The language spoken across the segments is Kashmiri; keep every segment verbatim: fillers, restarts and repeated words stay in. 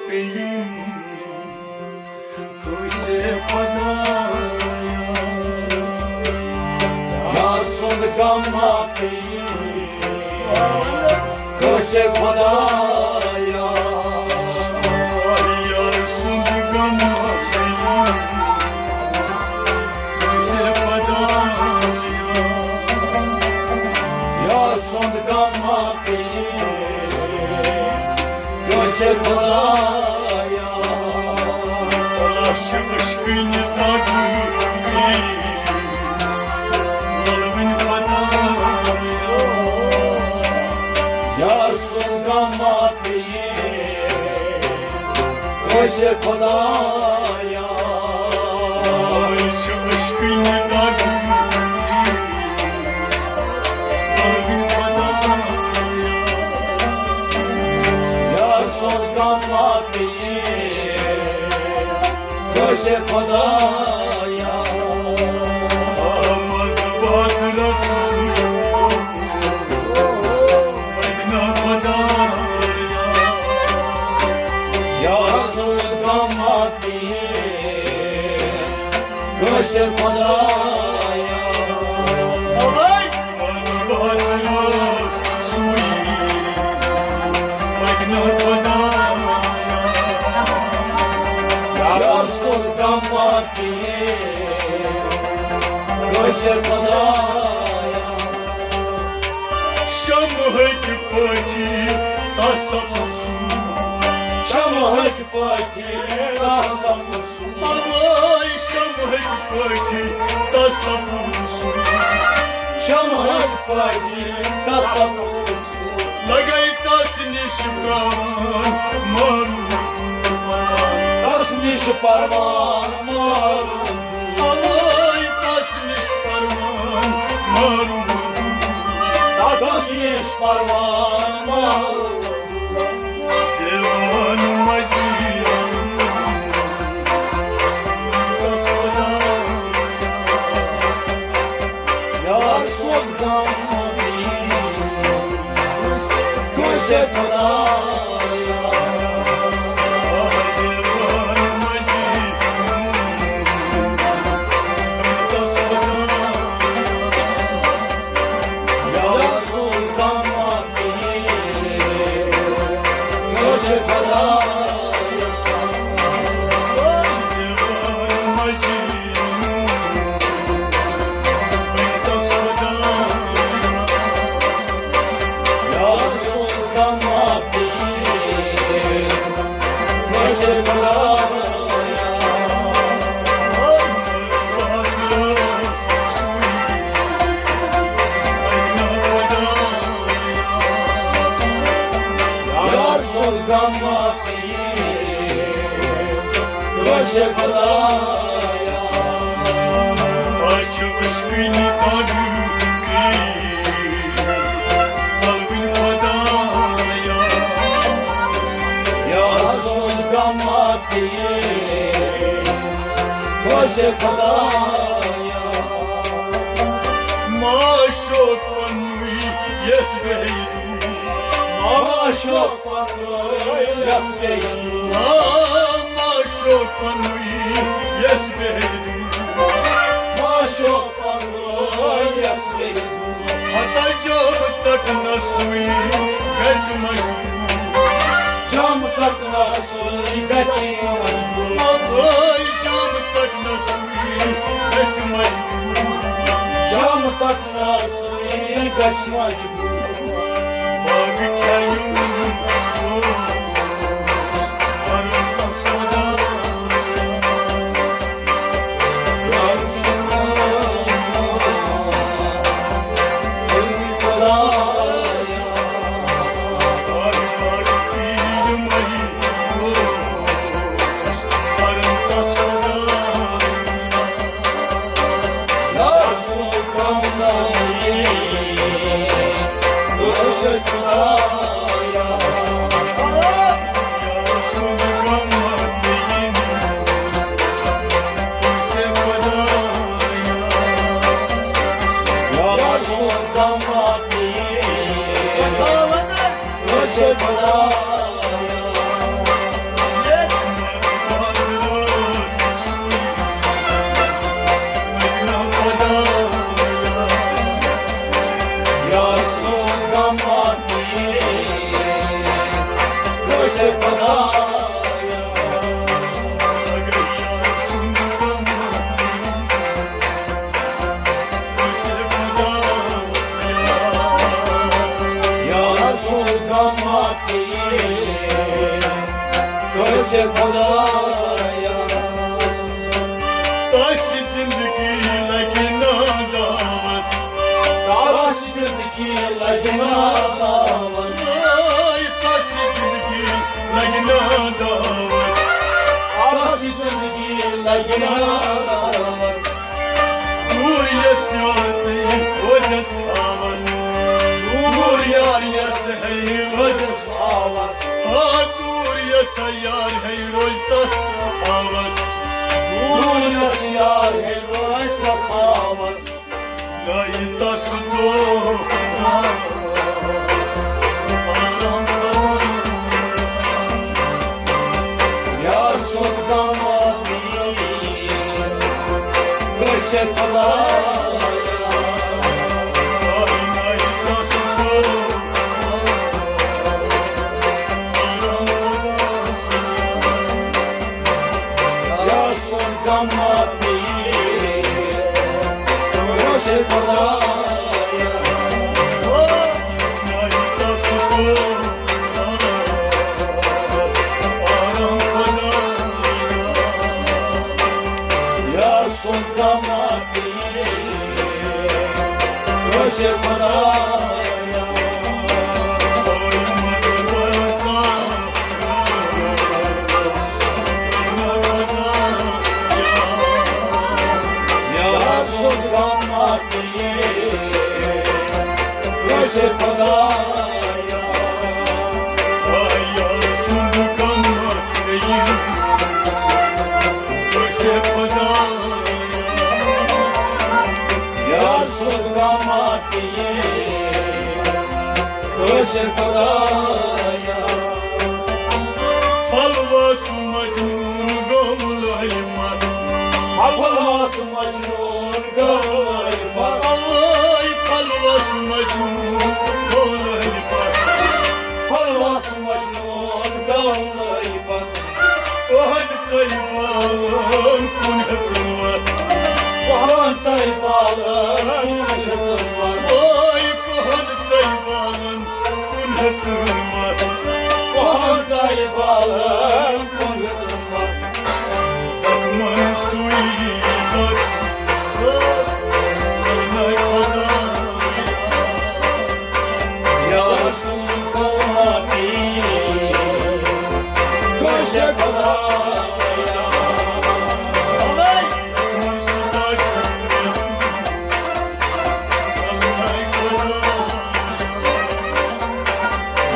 پیٚیِم کٲنٛسہِ خۄدایا، یار سُنٛد غم ما پیٚیِم کٲنٛسہِ خۄدایا، یار سُنٛد غم ما پیٚیِم کٲنٛسہِ خۄدایا، یار سُنٛد غم ما پیٚیِم کٲنٛسہِ خۄدایا۔ لَچھ عشقٕنۍ دَگ پیٚیہِ لَلوٕنۍ خۄدایا۔ یار سُنٛد غم ما پیٚیہِ کٲنٛسہِ خۄدایا۔ لَچھ عشقٕنۍ دَگ پیٚیہِ لَلوٕنۍ خۄدایا۔ یار سُنٛد غم ما پیٚیہِ کٲنٛسہِ خۄدایا۔ منٛز بازرس سُے مدینہ خۄدایا۔ یار سُنٛد غم ما پیٚیہِ کٲنٛسہِ خۄدایا۔ منٛز بازرس سُے مدینہ خۄدایا۔ یار سُنٛد غم ما پیٚیہِ کٲنٛسہِ خۄدایا۔ شمہٕکۍ پٲٹھۍ تصور سُنٛد، شمہٕکۍ پٲٹھۍ تصور سُنٛد۔ اوے شمہٕکۍ پٲٹھۍ تصور سُنٛد۔ شمہٕکۍ پٲٹھۍ تصور سُنٛد۔ لگے تس نِش پرٛاوان مارو قربان۔ تس نِش پرمان مارو۔ اوے تس نِش پرمان مارو۔ تس نِش پرمان مارو۔ دیوان مجید۔ یار سُنٛد غم کٲنٛسہِ خۄدایا۔ خۄدایا۔ معشوق پنُے یَس بیٚیہِ دوٗر۔ معشوق پنُے یَس بیٚیہِ دوٗر۔ آ، معشوق پنُے یَس بیٚیہِ دوٗر۔ معشوق پنُے یَس بیٚیہِ دوٗر۔ ہتا جام ژٹنس سُے گژھِ مجبوٗر۔ جام ژٹنس سُے گژھِ مجبوٗر۔ اوے جام ژٹنس سُے گژھِ مجبوٗر۔ جام ژٹنس سُے گژھِ مجبوٗر۔ باغ کھیوٚن اوس پرُن اوس خۄدایا۔ یا رسول غم ما پیے، کٲنٛسہِ خدایا۔ تس زندگی لگہِ نا داوس۔ تس زندگی لگہِ نا داوس۔ اے، تس زندگی لگہِ نا داوس۔ تس زندگی لگہِ نا داوس۔ دوٗر یس یار تہِ روزس ہاوس۔ دوٗر یار یس ہے روزس ہاوس۔ ہا، دوٗر یس یار ہے روزتس ہاوس۔ دوٗر یس یار ہے روزتس ہاوس۔ نایہِ تس دو یا سلطان، کٲنٛسہِ خدایا۔ یا سلطان، کٲنٛسہِ خدایا۔ یا سلطان، کٲنٛسہِ خدایا۔ یا سلطان، کٲنٛسہِ خدایا۔ یا سلطان، کٲنٛسہِ خدایا۔ یا سلطان، کٲنٛسہِ خدایا۔ پھلواس مجنون گوٚو لٲلۍ پتھ۔ پھلواس مجنون گوٚو لٲلۍ پتھ۔ اے، پھلواس مجنون گوٚو لٲلۍ پتھ۔ پھلواس مجنون گوٚو لٲلۍ پتھ۔ پہن تہٕ بالن کُن ہیژن وتھ۔ پہن تہٕ بالن کُن ہیژن وتھ۔ اے، پہن تہٕ بالن کُن ہیژن وتھ۔ پہن تہٕ بالن کُن ہیژن وتھ۔ زخمن سُے لگ۔ یا رسول قومتی، کٲنٛسہِ خدایا۔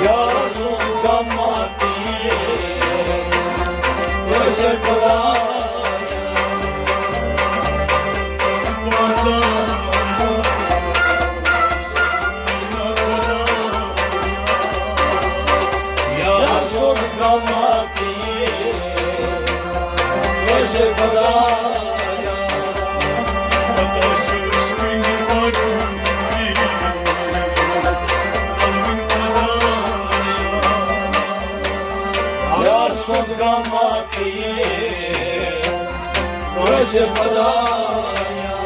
یا رسول قومتی، کٲنٛسہِ خدایا۔ یا رسول قومتی، کٲنٛسہِ خدایا۔ یا رسول قومتی، کٲنٛسہِ خدایا۔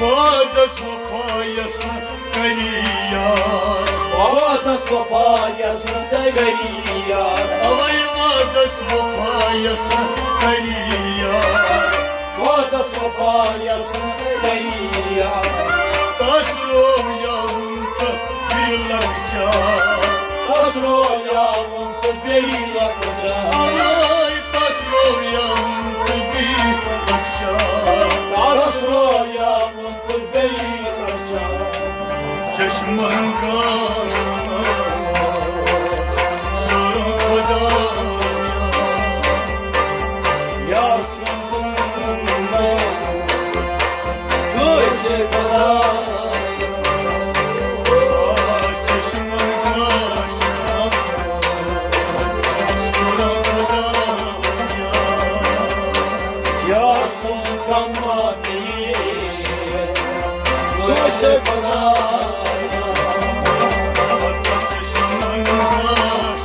وعدس وفا یس نہٕ کری یاد۔ وعدس وفا یس نہٕ تۄہہِ کری یاد۔ اوے وعدس وفا یس نہٕ کری یاد۔ وعدس وفا یس نہٕ تۄہہِ کری یاد۔ تس روو یاوُن تہٕ بیٚیہِ لۄکچار۔ تس روو یاوُن تہٕ بیٚیہِ لۄکچار۔ اوے تس روو یاوُن تہٕ بیٚیہِ لۄکچار۔ تس روو یاوُن تہٕ بیٚیہِ لۄکچار۔ چشمن گاش سورُن خدایا۔ یا سُنٛد کٲنٛسہِ خدایا۔ چشمن گاش سورُن خدایا۔ یا سُنٛد کماتی کٲنٛسہِ خدایا۔ چشمن گاش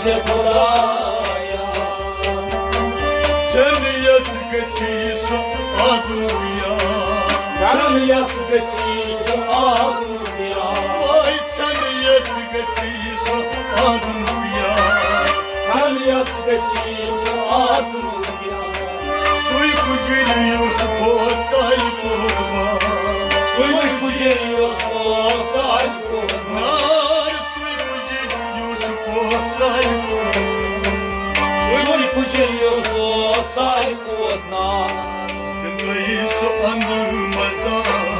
ژےٚ خۄدایا۔ ژےٚ نِیَس گژھی سُہ آدُن پیار۔ ژےٚ نِیَس گژھی سُہ آدُن پیار۔ واے ژےٚ نِیَس گژھی سُہ آدُن پیار۔ ژےٚ نِیَس گژھی سُہ آدُن پیار۔ سُے کُجِر یُس کھوژ ژالہِ کھۄتہٕ بار۔ سُے کُجِر یُس کھوژ ژالہِ کھۄتہٕ بار۔ سُے کُجِر یُس کھوژ ژالہِ کھۄتہٕ بار۔ سُے کُجِر یُس کھوژ ژالہِ کھۄتہٕ بار۔ زندگی سُہ اندر مزار۔